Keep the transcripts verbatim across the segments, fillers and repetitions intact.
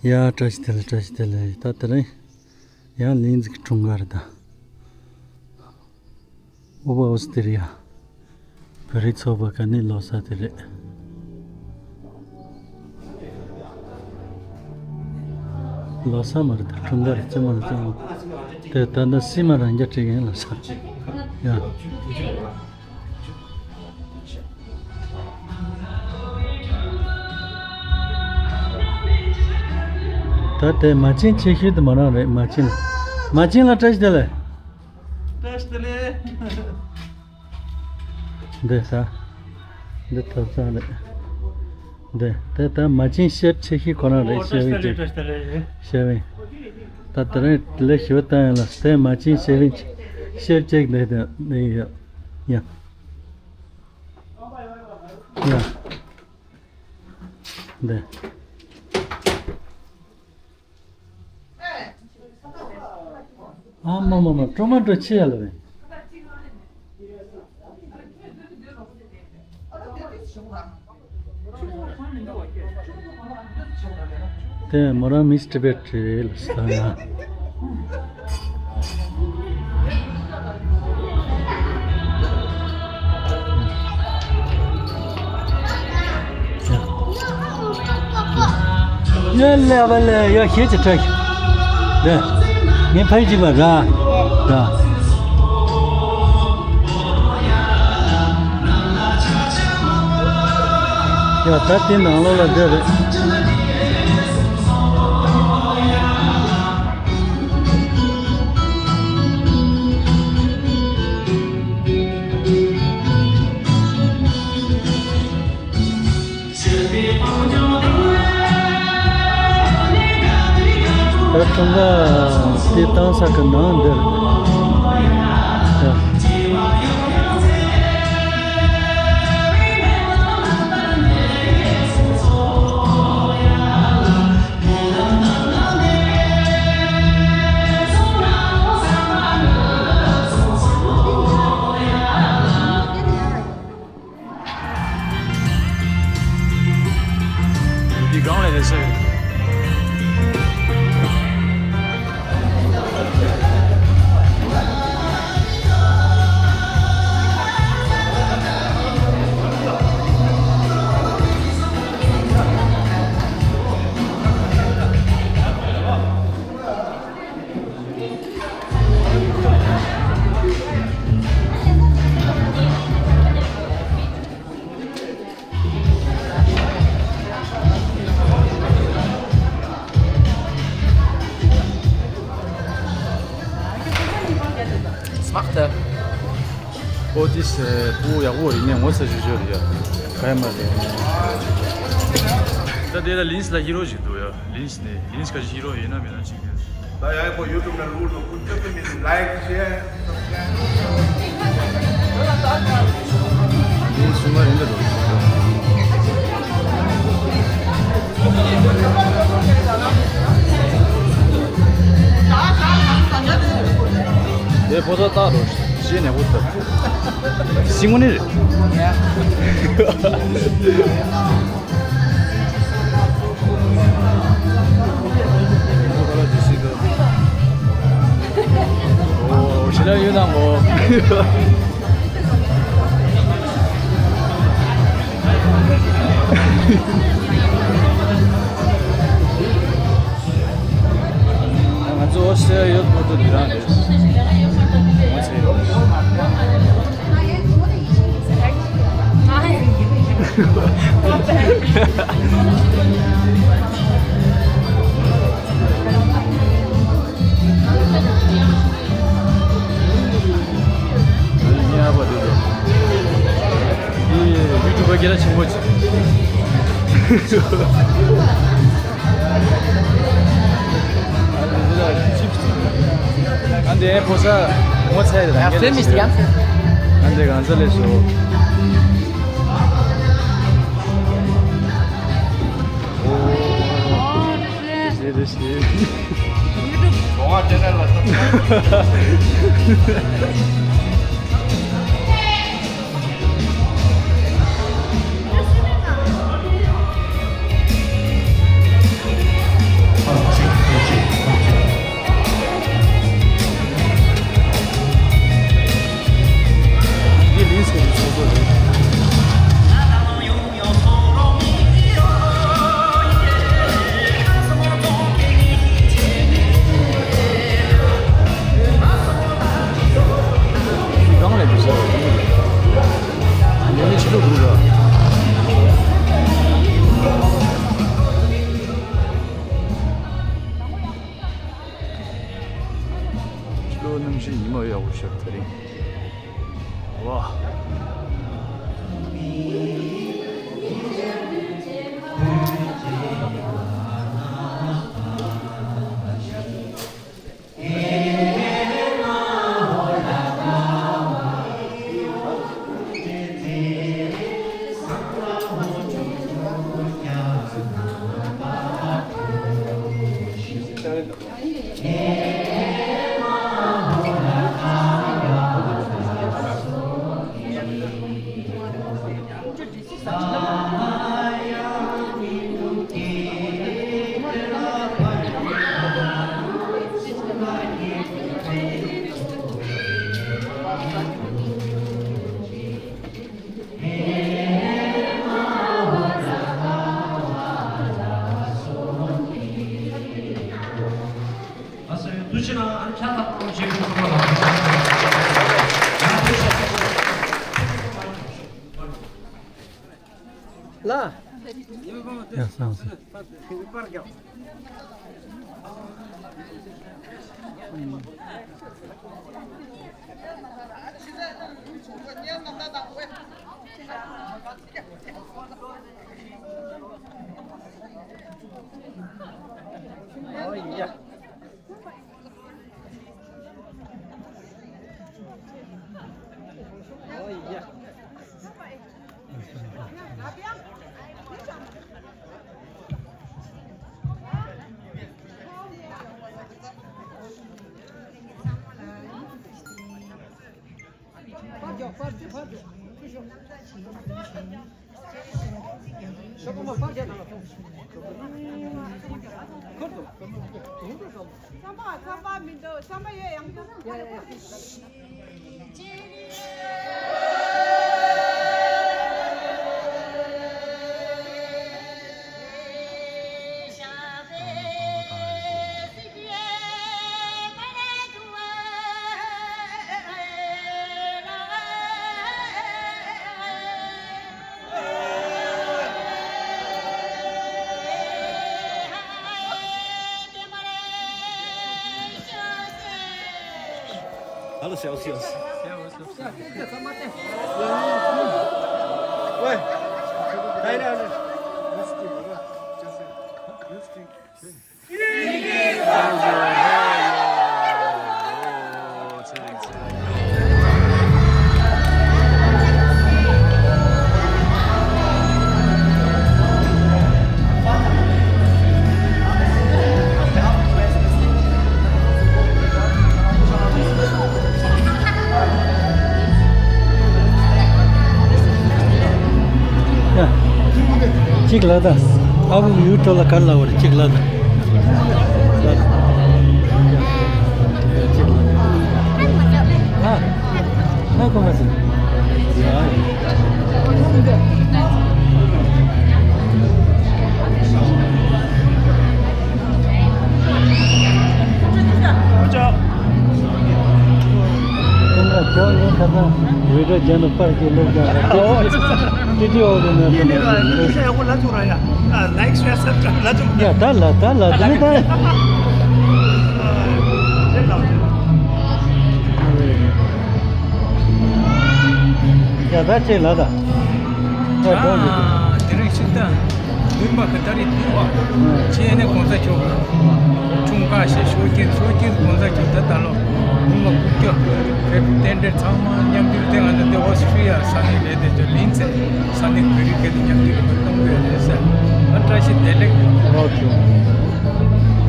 ཡ། བཀྲ་ཤིས་བདེ་ལེགས། བཀྲ་ཤིས་བདེ་ལེགས། ད་དེ་རིང་ཡང་ལིན་ཛི་གི་འཁྲུངས་སྐར་རེད་ད། ཨུ་པ་ཨོ་སི་ཏི་རི་ཡ་བོད་རིགས་ཚོགས་པ་ག་ནས་ལོ་གསར་དེ་རེད། ལོ་གསར་མ་རེད་ད། འཁྲུངས་སྐར་རེད། རྩེད་མོ་རེད། རྩེད་མོ་དེ་ད་ལྟ་སི་མ་རང་རྒྱ་བྲིས་ཡིན། ལོ་གསར་ཡ། ད་དེ་མ་བྱན་ཆེ་ཤོས་དེ་མོ་རང་རེད། མ་བྱན། མ་བྱན་ལ་བཀྲ་ཤིས་བདེ་ལེགས། བཀྲ་ཤིས་བདེ་ལེགས། འདི་ས། འདི་ཐབ་ཚང་རེད། འདི་དེ་ད་མ་བྱན་ཤེབ་ཆེ་ཤོས་ཁོ་རང་རེད། ཨོ། བཀྲ་ཤིས་བདེ་ལེགས། ཤེབ་ཝིན་ཅིག་བཀྲ་ཤིས་བདེ་ལེགས། ཤེབ་ཝིན། ད་དེ་རིང་ལས་ཞུ་བཏང་ཡོད་ལ། དེ་མ་བྱན་ཤེབ་ཝིན་ཅིག་ཤེབ་ཅིག་འདི་དེ་འདི་ཡོད། ཡ། ཡ། འདི། ཨ་མ་མ་མ། ཀྲོ་མ་ཀྲོ་ཆེ་ཡ་ལ་རེད། དེ་མོ་རང་མིས་ཊི་བེཊ་རེད་ལ་ས་ཡ། ཡ་ལེ་བ་ལེ། ཡ་ཤེད་ཅིག་ཁྲ་ཤི། ལེ། ངས་ཕ་ཡི་ཅིག་མ་ར། ར། ཡ་ད་དེ་ནང་ལོགས་ལ་བསྡད་རེད། ད་འཁྲུངས་སྐར་དེ་བཏང་ས་གི་ནང་འདིར། འདི་སྒང་ལ་རེད་ཟེར། སྨག་ད། ཨོ་ཏིས་ཕྲུ་གུ་ཡག་པོ་རེད། ངས་ངོ་ཚ་ཞུ་ཞུ་རེད་ཡ། ག་ཡ་མ་རེད། ད་དེ་ལ་ལིན་སི་ལ་ཧི་རོ་ཞིག་འདུག་ཡ། ལིན་སི་ནས་ལིན་སི་ག་ཞིག་ཧི་རོ་ཡིན་ན་མིན་ན་ཅིག་རེད། ད་ཡ་ཡ་ཁོ་ཡུ་ཊུབ་ནང་ལུག་ལུག་ཁུ་ཅག་ཏུ་མི་ལའིཀ་ཤེར། ལིན་སི་མ་རེད་འདུག་དེ་ཕོ་ཚོད་ལྟ་རོགས། ཤེས་ནས་འུ་ཐུབ། ཤི་ངོ་ནི་རེད། ཨོ་ཤི་ལ་ཡོད་དམ་གོ། ང་ཚོ་ཨོ་སི་ཡོད་པོ་ཏོ་འདི་རང་རེད། ང་ཚོ་ཡོད། ཉེ་བ་དེ་ཚོ། ཡུ་ཊུབ་པ་སྐད་གྲགས་ཆེན་པོ་ཅིག་ཨ་འདི་ཕོ་ས་ངོ་ཚ་ཡི་རང་སྐད་ལས་ཤོད། ཨ་འདི་གང་ཚ་ལས་ཤོད། ཨོ། རེད་རེད་རེད། ཡུ་ཊུབ་གྲོང་བ་ཅེ་ནལ་ལ་སབ་སི་ཀ་རབ། ལ། ཡ་སང་སང་། ཨོ་ཡ། Hello, sales, sales. Wait. Hey, no, no. གཅིག་ལ་ད། ཨ་བུ་ཡུལ་གྲོ་ལ་གར་ལ་བར་གཅིག་ལ་ད། ལ་ད། གཅིག་ལ་ད། ཨ། ཨ་ཁོ་མ་ཟིན། ཡ། ཁོང་ལ་ཇོ་ཡིན་ཁ་སང་བི་ཌིའོ་རྒྱབ་ནས་པར་གྱི་སླེབས་ཀྱང་ལ་ཏི་ཏི་ཨོ་རེ་ན་ཏི་ཏི་ཨོ་རེ་ན་ཏི་ཏི་ཡ་ད་ལ་ད་ལ་ཏི་ཏི་ད་ཡ་ད་ཅེ་ལ་ད། ཡ་ད་ཡོད། དེ་རིང་ཤིང་རྟ་བདུན་པ་གི་ད་རེས་བདུན་པ་ཅེ་ནས་གོང་ས་མཆོག་འཁྲུངས་སྐར་ཞེས་ཤོག་ཁྱེར་ཤོག་ཁྱེར་གོང་ས་མཆོག་ད་ད་ལོ་བདུན་པ་དགུ་བརྒྱ་རྟེན་འབྲེལ་ཚང་མ་མཉམ་འདུས་དེ་ང་ཚོ་དེ་ཨོ་སི་ཀྲི་ཡ་ས་གནས་ལས་དེ་ཚོ་ལིན་ཚེ་ས་གནས་བོད་རིགས་སྐད་དུ་མཉམ་འདུས་ལ་གཏོང་དགོས་རེད་ཟེར། ཨ་བཀྲ་ཤིས་བདེ་ལེགས། ཨོ་ཁེ།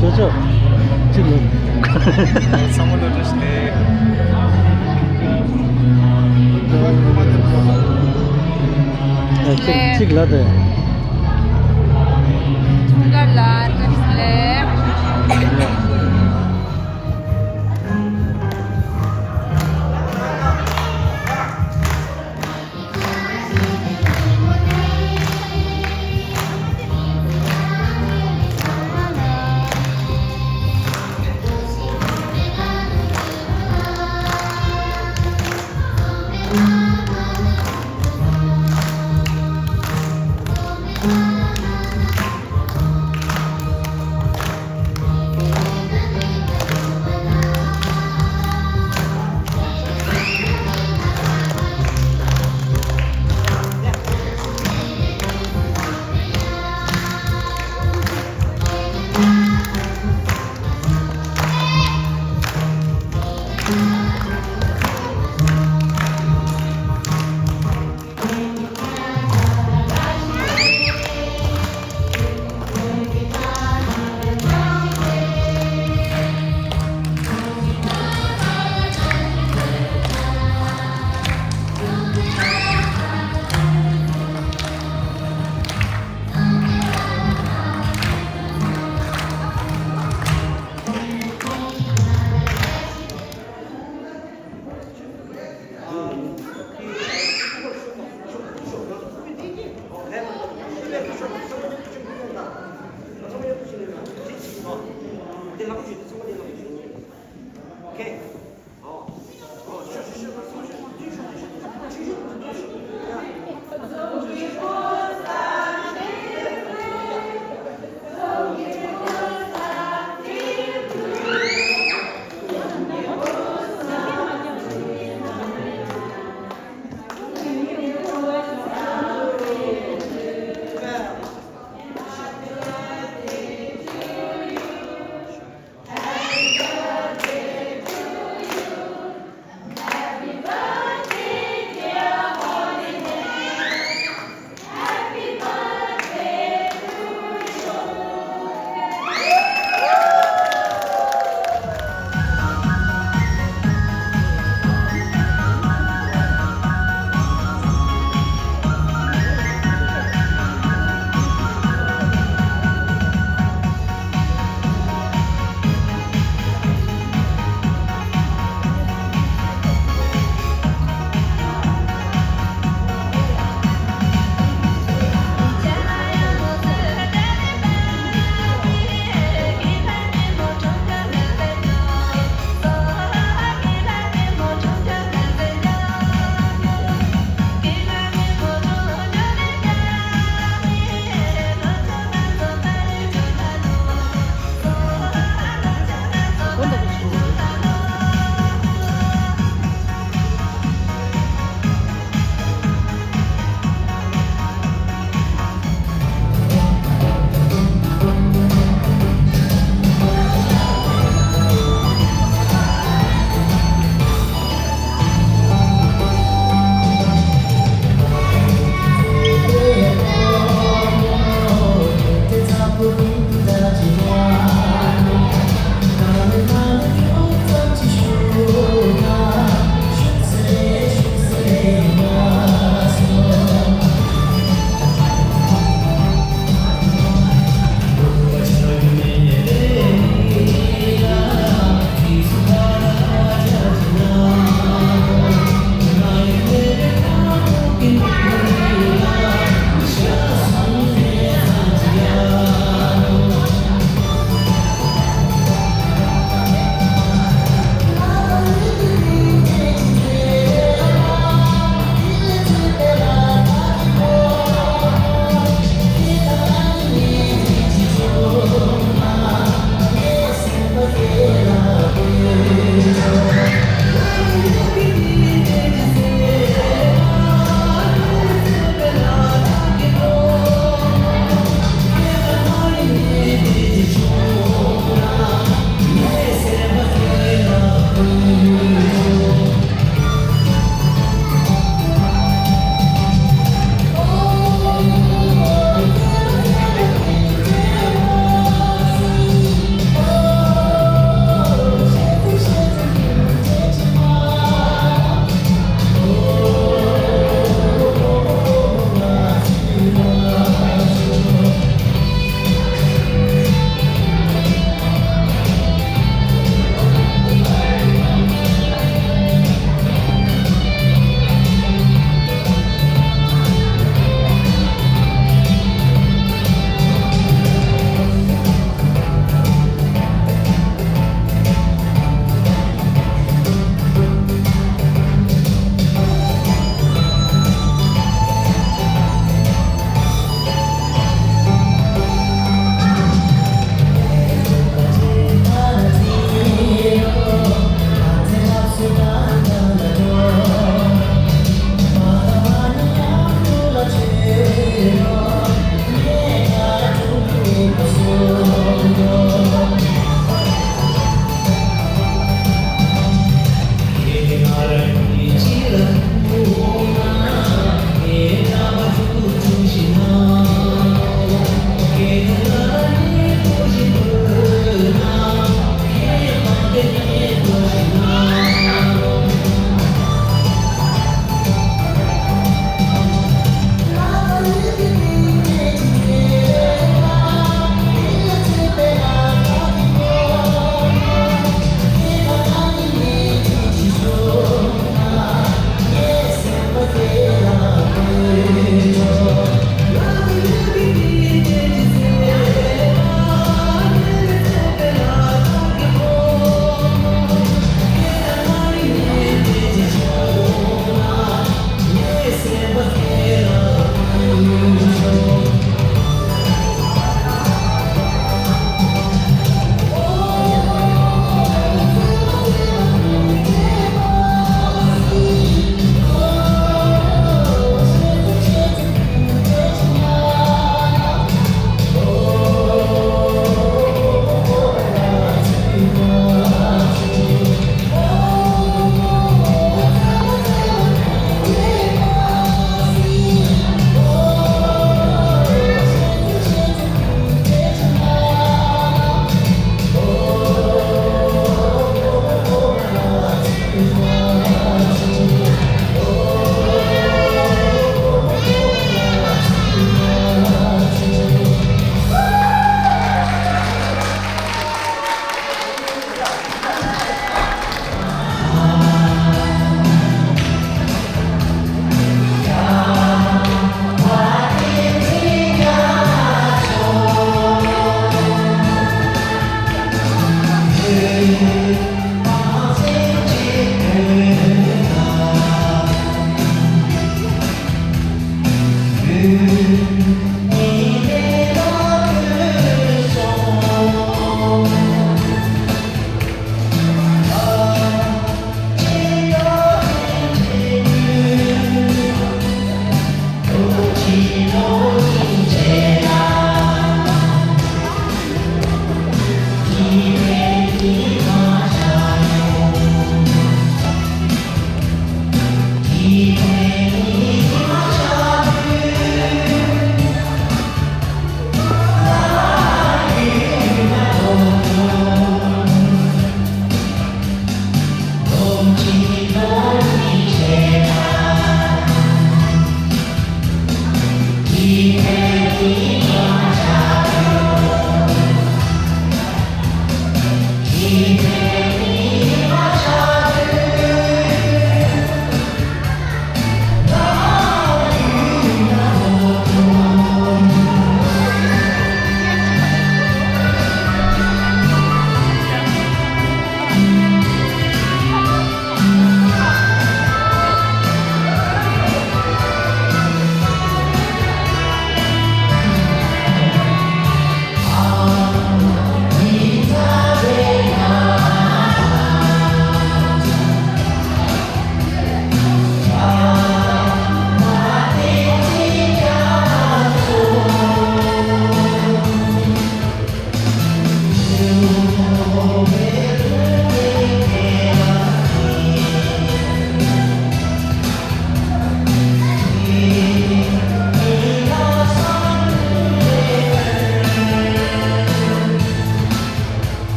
ཅོ་ཅོ། གཅིག་ལོ། ཚང་མ་ལ་བཀྲ་ཤིས་བདེ་ལེགས། ཨ་གཅིག་གཅིག་ལ་དེ། འཁྲུངས་སྐར་ལ་བཀྲ་ཤིས་བདེ་ལེགས།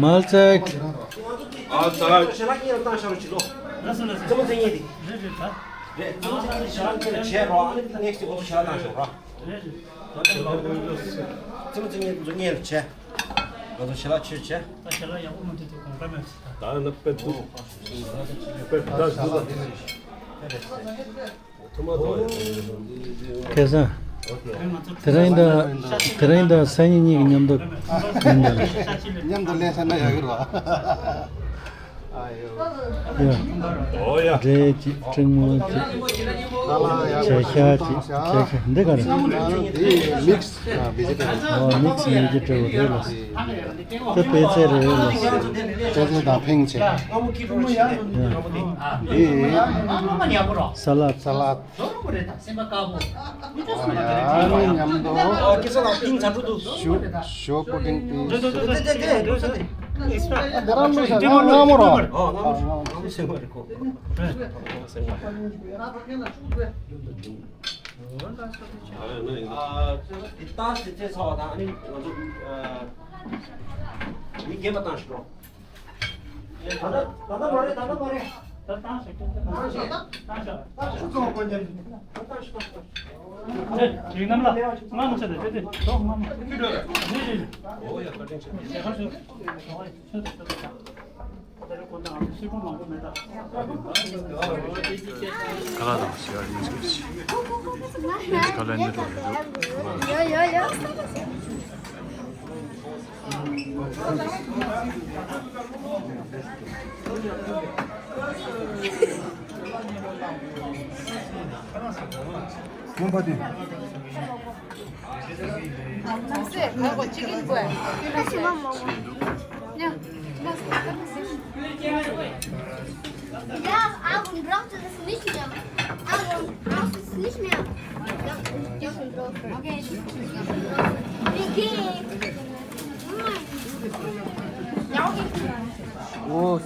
མ་ལ་ཙག་ཨ་ཙག་ཞལ་ལག་ཡིན་ཡང་བཏང་ཤ་རུ་ཅི་ལོ། རེད་རེད་རེད། རེད། ཙམ་ཙམ་ཞལ་ལག་ཁྱེད་ལ་བྱས་རོགས། ཨ་ནི་ནེག་སི་ཊི་ཁོ་ཚོ་ཞལ་ལག་གནང་ཤོག་རོགས། རེད་རེད། ཙམ་ཙམ་ངེད་ཚོ་སྔོན་ལ་བྱས། ང་ཚོ་ཞལ་ལག་ཕྱིར་བྱས། ད་ཞལ་ལག་ཡག་པོ་མ་འདུག་དེ་གོང་ཁ་མེད་ཟེར། ད་ནི་དཔེ་འདུག་དཔེ་ད་ཞལ་ལག་འདི་རེད། ཐུ་མ་དོ་ཡ། སྐལ་བཟང་། དེ་རིང་ད་དེ་རིང་ད་སང་ཉིན་གཉིས་ཀྱི་མཉམ་དུ་མཉམ་དུ་མཉམ་དུ་ལས་བྱ་ན་ཡག་གི་རེད་བ། ཨ་ཡོ། ཡ། འདྲེ་གཅིག་སྤྲིང་མོ་གཅིག་བྱ་ཤ་གཅིག་བྱ་ཤ་འདི་ག་རེ། འདི་མིག་སི་ཨ་བེ་ཇི་ཊེ་རི་བལ། ཨོ་མིག་སི་བེ་ཇི་ཊེ་རི་བལ་རེད་ལ། དེ་པད་ཚལ་རེད་ལ། པད་ཚལ་དང་ཕིང་བྱས། ཡ། འདི་ས་ལད། ས་ལད། ཨ་ནི་མཉམ་དུ། ཨ་ཁེ་ས་ལ་ཕིང་ཚ་འཕྲུ་འདུག་ཞུ་ཞོ་པུ་ཏིང་པིས། དེ་དེ་དེ་དེ་དེ་དེ་རང་ལུགས་ས་ང་ང་མོ་རོ། ཨོ་ང་མོ་ང་མོ་སེང་བ་རེད་ཁོ། ཨ་ནི་ཏཱ་སི་ཏེ་ཚ་བ་དང་ཨ་ནི་ང་ཚོ་མི་རྒན་པ་བཏང་ཞིག་རོ། ད་ལྟ་ད་ལྟ་མ་རེད། ད་ལྟ་མ་རེད། ད་བཏང་ཞིག་བཏང་ཞིག་བཏང་ཞིག་བཏང་ཞིག་ད་ཞུ་ཚོང་དཔོན་རྒྱན། ད་བཏང་ཞིག་བཏང་ཞིག་ཨེ། ཡིག་རྣམ་ལགས། ང་མི་ཚེ་དེ་དེ་དེ་ང་མི་ཚེ། ཨོ་ཡ་བཀའ་དྲིན་ཆེ། ཁ་ལག་དང་ཞལ་ཡ་ཉིས་ཀྱི་ཁ་ལག་ཉིས་ཀྱི། ཡོ་ཡོ་ཡོ། མོན་པ་དེ། Ja, aber braucht es nicht mehr. Aber braucht es nicht mehr. Ja, ja, okay. Okay. Ja, okay. Oh.